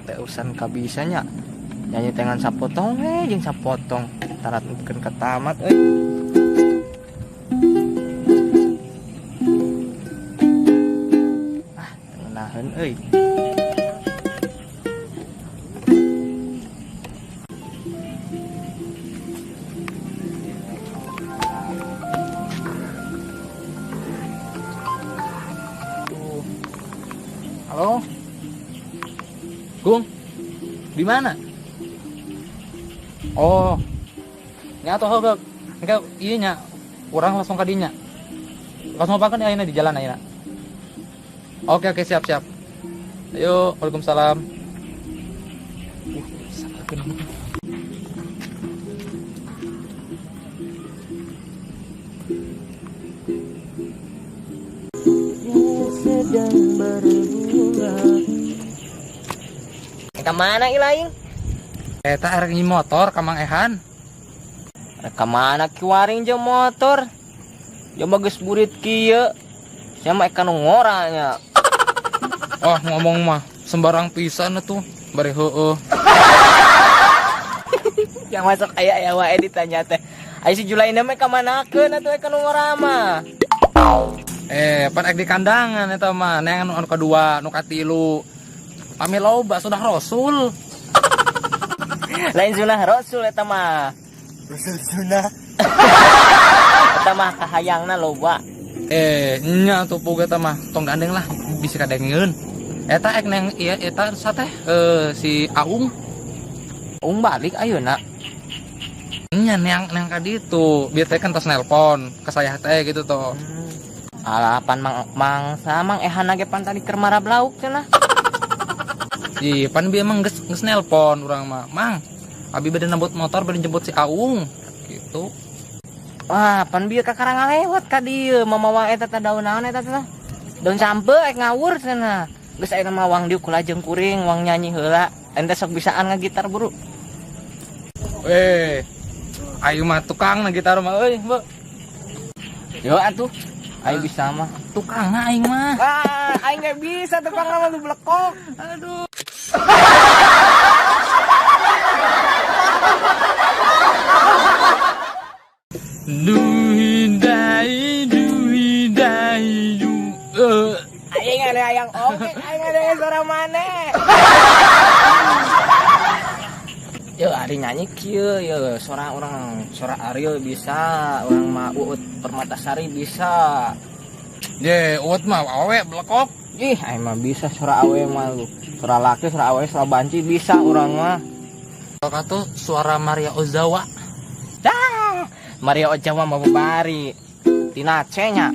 Teh usan kabisanya nyanyi tengan sapotong jeung sapotong tarat mungkin ketamat euy. Ah, tengenaheun euy. Tuh. Halo? Gung? Di mana? Oh. Nya atuh heuh. Engke ieu nya urang langsung ka dinya. Langsung apakeun ayeuna di jalan ayeuna. Oke oke, siap siap. Ayo, waalaikumsalam. Sabarkeun. Sedang berbunga. Ka mana ilaing? Eta erek nyi motor ka Mang Ehan. Rek ka mana kiwaring jeung motor? Coba geus burit kieu. Sia mah eka nu ngora nya. Oh, ngomong mah sembarang pisan atuh, bari heueuh. Yang masuk aya ya wae ditanya teh. Ai si Julaina mah ka manakeun atuh eka nu ngora mah? Pan ek di kandangan eta mah, neangan anu kadua, nu katilu. Pami loba sudah Rasul. Lain sunah Rasul eta mah. Rasul sunah. Eta mah kahayangna loba. Nya atuh puga eta mah, tong gandeng lah, bisa kadengeun. Eta ek neng ieu eta sateh si Aung. Aung balik ayeuna. Nya neang ka ditu, bieu teh kan tos nelpon ka saya teh gitu toh. Alah pan mang sa Mang Ehan ge pan tadi keur marab lauk cenah. Ih, pan bieu emang geus nelpon urang mah. Mang, abi bade nembut motor bade jemput si Aung gitu. Wah, pan bieu kakara ngalewat ka dieu mamawa eta teh daun naon eta teh? Daun sampe ek ngawur cenah. Geus ayeuna mah wang dieu kula jeung kuring wang nyanyi heula. Ente sok bisaan ngagitar buru. Ayo mah tukang na gitar mah euy, Bu. Yo atuh. Aing bisa mah. Tukang na aing mah. Ah, aing nggak bisa tukang mah lu blekok. Aduh. Duhi dai duhi dai du. Aing ada yang oke, aing ada yang suara mana? Yo ari nyanyi kieu yo suara orang, suara Ariel bisa, orang mah Uut Permatasari bisa. Ye, Uut mah awe blekok. Ih, aing mah bisa suara awe mah lu. Suara laki, suara awe, suara banci bisa orang mah. Sok atuh suara Maria Ozawa. Dah, Maria Ozawa mah bari. Tina C nya.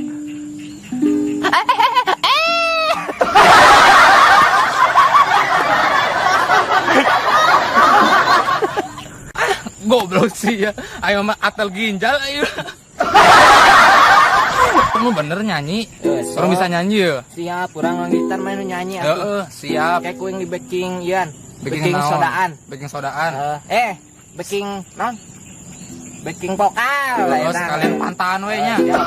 Goblok sih ya. Ayo mah atel ginjal ayo. Kamu bener nyanyi. Orang bisa nyanyi ya? Siap, orang gitar main nyanyi atuh. Heeh, siap. Kayak kuing di baking ian. Baking Baking naon? sodaan. Baking sodaan. Baking naon? Baking vokal. Oh, Eta. sekalian pantahan we nya. Siap.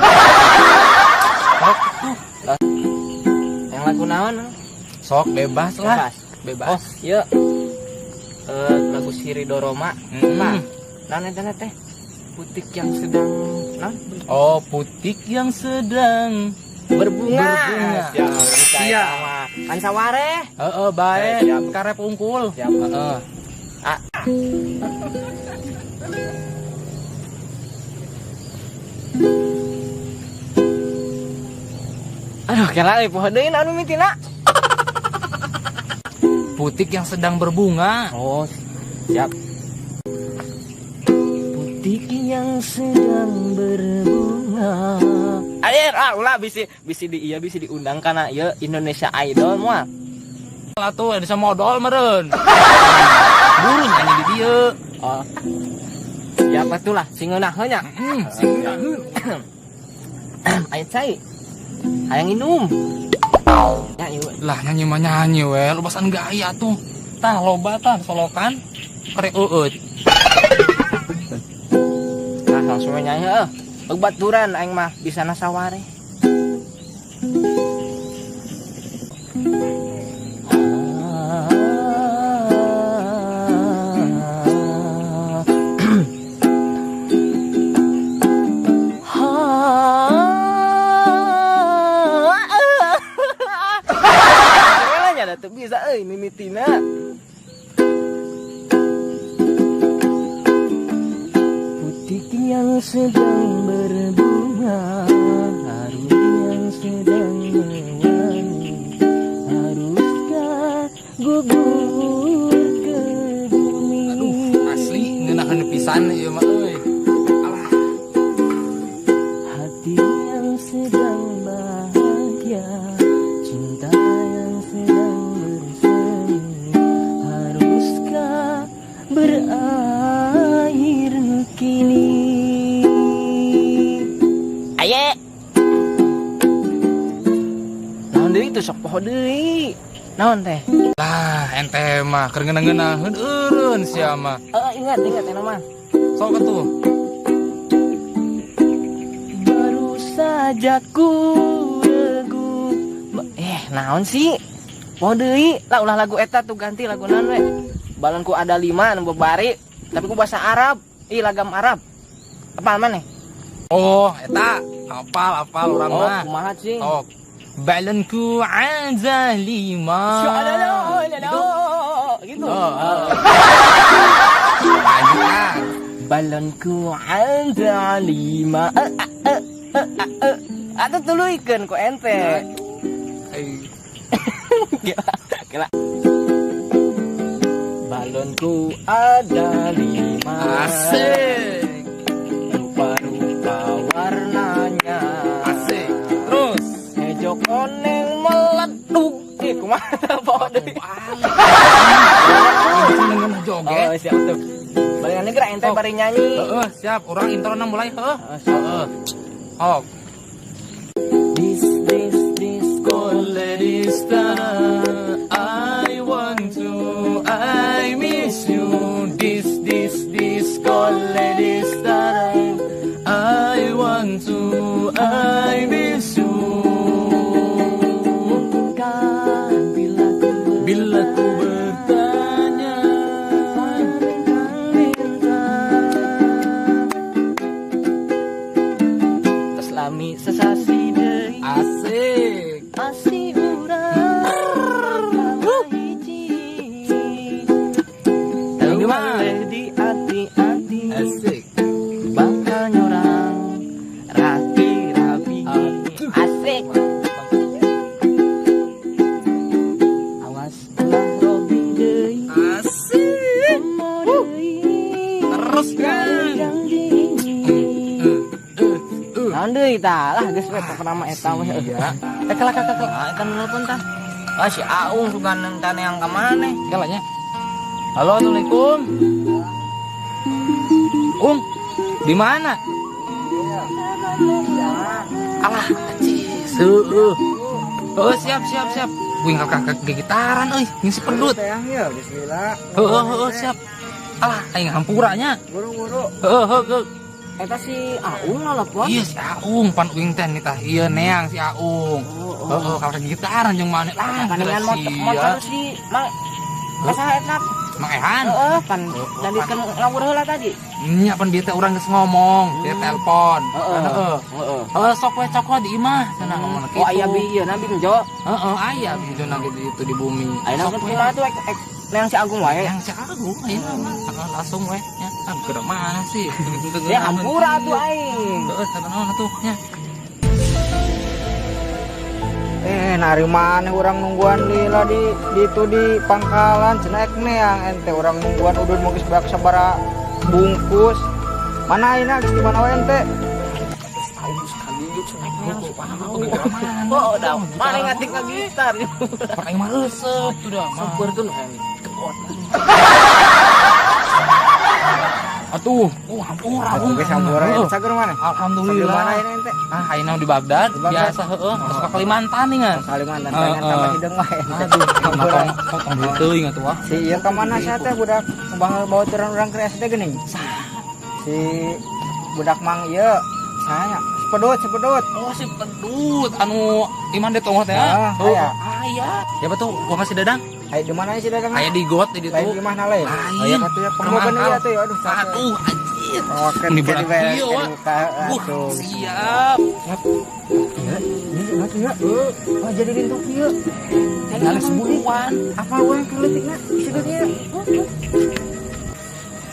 Sok tuh. Yang lagu naon? Sok bebas lah. Bebas. Bebas. Oh, iya. Lagu Siri Doroma. Nah, naon eta teh? Putik yang sedang naon? Oh, putik yang sedang berbunga. Berbunga. Siap, bisa Siap. eta mah. Kan saware. Heeh, bae. Siap. Karep unggul. Siap. Heeh. Ah. Aduh, kira euy poho deui anu mitina. Putik yang sedang berbunga. Oh, siap. Putik yang sedang berbunga. Ayo, ah, ulah bisi di iya bisi diundang kana ieu Indonesia Idol moal. Atuh bisa modal meureun. Buru nyanyi di dieu. Oh. Ya atuh lah, sing ngeunaheun nya. Heeh, sing ngeunaheun. Ayo cai. Hayang minum. Ya, ieu. Lah nyanyi mah nyanyi we, lupasan gaya tuh. Tah loba tah solokan kere eueut. Nah, langsung we nyanyi heuh. Baturan aing mah bisa nasaware. Ada tuh bisa euy mimitina. Putik yang sedang berbunga, harum yang sedang mewangi, haruskah gugur ke bumi? Aduh, asli ngeunaheun pisan ieu mah euy. Alah, Hati yang sedang bahagia, cinta yang sedang bersemi, haruskah berakhir kini? Aye. Naon deui tuh, sok poho deui. Naon teh? Lah, ente mah keur ngeunah-ngeunaheun eureun sia mah. Eh, ingat ingat eta mah. Sok atuh. Baru saja ku regu. Eh, naon sih? Poho deui lah, ulah lagu eta tuh, ganti lagu naon we. Balonku ada lima nu babari, tapi ku bahasa Arab. Ih, lagam Arab. Apal maneh? Oh, eta apal apal urang Oh, mah. kumaha cing? Sok. Balonku ada lima. Gitu. Gitu. Oh, oh. Lanjut ah. Balonku ada lima. Eh, ah, eh, eh, ah, eh. Atuh tuluykeun ku ente. Eh, Gila, gila. Balonku ada lima. Asik. Rupa-rupa warnanya. Asik. Terus. Hejo koneng meleduk. Ih, kumaha bawa deui? Ini joget. Oh, siap tuh. Balikan gerak ente Oh. bari nyanyi. Heeh, siap. Urang introna mulai, heeh. Heeh, siap. Heeh. Oh. This this this. Ladies, I want to, I miss you. This, this, this, ladies, I want to, I miss you. Mungkinkah bila ku Bila ku bertanya, bintang Tos lami sesasi deui. Asik. Masih urang hiji. Lima. Di hati-hati. Asik. Bakal nyorang rapi-rapi. Asik. Awas ulah robi deui. Asik. Komo deui. Terus kan. Janji. Naon deui tah? Lah, geus we, pokona mah eta we. Iya. Eh, kelak kelak kelak. Ah, kan nelpon tah. Ah, si Aung sugan entah yang ka maneh. Kalanya. Halo, assalamualaikum. Ung, di mana? Alah, anjir. Heueuh. Oh, siap siap siap. Wing kakak gitaran euy, ngisi pedut. Ya, bismillah. Heeh, heeh, siap. Alah, aing hampura nya. Buru-buru. Heeh, heeh. Eta si Aung nelpon. Iya si Aung, pan uing teh nitah ieu neang si Aung. Oh, Heeh, kakak gitaran jeung maneh lah. Paningan motor motor si Mang Saha eta? Mang Ehan. Heeh, pan Heeh, jadikeun ngawur heula tadi. Nya pan bieu teh urang geus ngomong, dia telepon. Heeh. Heeh. Heeh. Heeh, sok we cokot di imah cenah ngomong kitu. Oh, aya bi ieu na Bimjo. Heeh, aya Bimjo na gitu itu di bumi. Ayeuna Sok we. kumaha tuh ek ek neang si Agung wae. Yang si Agung ayeuna mah. Heeh, langsung we nya. Ah, gerak mana sih? Ya hampura tuh aing. Heeh, naon atuh nya. Eh, nari mana urang nungguan lila di itu di pangkalan cenah ek neang ente, urang nungguan udun mau geus beak sabaraha bungkus. Mana ayeuna, geus di mana wae ente? Oh, dah. Mana ngatik ka gitar. Pak aing mah resep tuh dah. Mah. Sampeurkeun. Atuh, oh hampura. Atuh geus hampura. Heeh. Cager mana? Alhamdulillah. Di mana ayeuna ente? Ah, ayeuna di Baghdad, Di Baghdad. Biasa heeh, terus ke Kalimantan nih kan. Kalimantan Heeh. pengen tambah hidung wae ente. Aduh, Hampura. tong tong duit teuing atuh ah. Si ieu ka mana sia teh, budak bakal bawa turun urang ke SD geuning? Si budak mang ieu saya si pedut, si pedut. Oh, si pedut anu iman di tonggoh teh. Ah, Oh, aya. aya. Ya betul, gua kasih Dadang. Aya di mana si Dadang? Aya di got di Lain ditu. di mana lain? Lain. Aya katuh ya panggogan Kemangkal. ieu tuh, aduh. Aduh, anjir. Ini berat ieu, Wak. Siap. Iya, ini ya. Oh, jadi rintuk ieu. Tinggal sebulan. Apa urang keleutikna? Sebenarnya.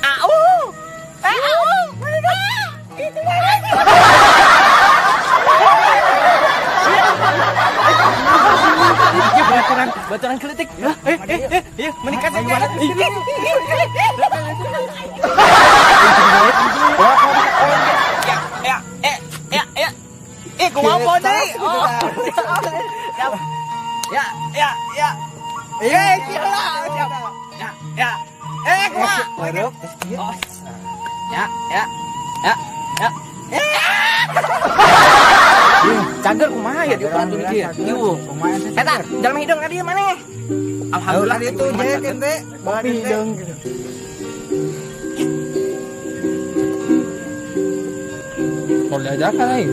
Au. Au. Itu mana? Baturan kelitik. Iya, menikah saja. Ya. Kumaha deui? Oh. Ya. Kieu lah. Siap. Ya. Kumaha? Oh. Ya. Cager kumaha ya diukuran dulu kieu. Ieu. Eta, jalma hideung ka dieu maneh. Alhamdulillah itu Jack ente. Kopi hideung gitu. Kalau diajakan aing.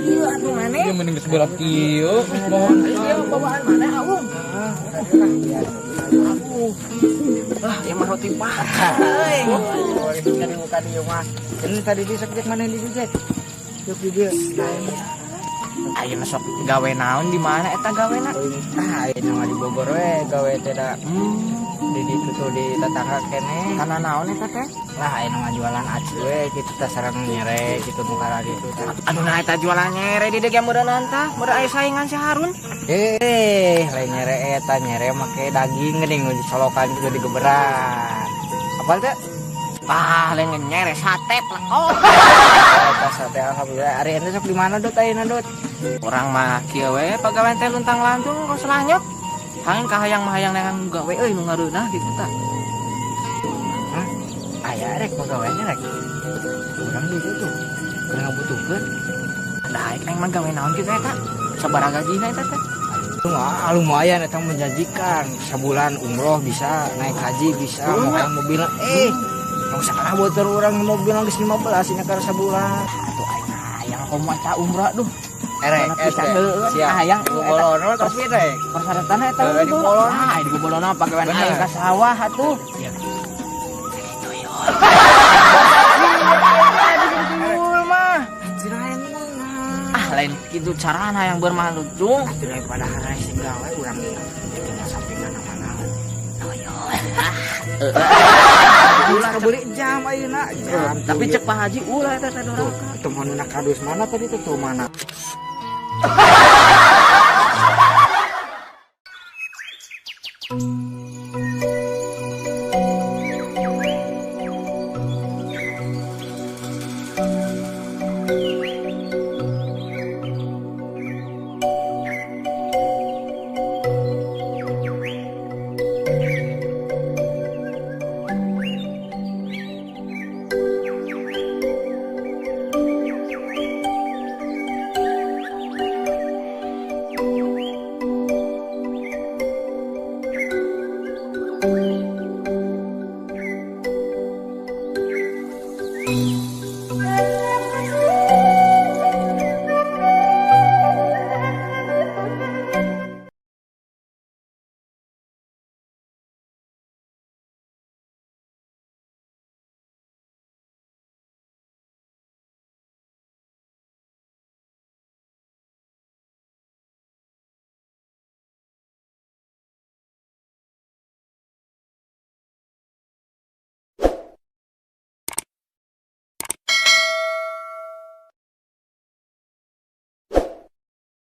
Ieu atuh maneh. Ieu mending geus berat kieu. Mohon ieu bawaan maneh aung. Ah, ieu mah roti bakar euy. Tadi buka di mah. Ini tadi di sok maneh di Jack. Yok di dieu. Ayeuna sok gawe naon di mana eta gawena? Ah, ayeuna mah di Bogor we gawe teh da. Di ditu tuh di tetangga keneh. Kana naon eta teh? Lah ayeuna mah jualan aci we kitu teh sareng nyere kitu nu kararitu teh. Anu nah eta jualan nyere di dieu ge meureunana tah, meureun aya saingan si Harun. Lain nyere eta nyere make daging geuning nu dicolokan kitu digeberan. Apal teh? Ah, lain nyere sate lah. Oh. Eta sate alhamdulillah. Ari ente sok di mana Dot ayeuna Dot? Urang mah kieu we pagawean teh luntang lantung kos lanyot. Hayang kahayang mah hayang neangan gawe euy nu ngareunah gitu tah. Hah? Aya rek pagaweannya rek. Urang di situ. Keur ngabutuhkeun. Daek aing mah gawe naon kitu eta? Sabaraha gajina eta teh? Wah, lumayan eta menjanjikan. Sabulan umroh bisa, naik haji bisa, mau mobil. Nggak usah kalah buat orang mobil geus 15 ini karena sabulan. Atuh aing hayang komo eta umroh duh. Erek, siap. Hayang gobolono terus piye? Persyaratan eta di bolon. Ah, di gobolono pagawean aing ka sawah atuh. Mah. Ah, lain kitu carana yang bermah lucu. Atuh daripada hareuh gawe urang tinggal sampingan mana. Ulah beli jam ayeuna jam. Tapi cek Pak Haji ulah eta teh doraka. Temen na kadus mana tadi tuh mana?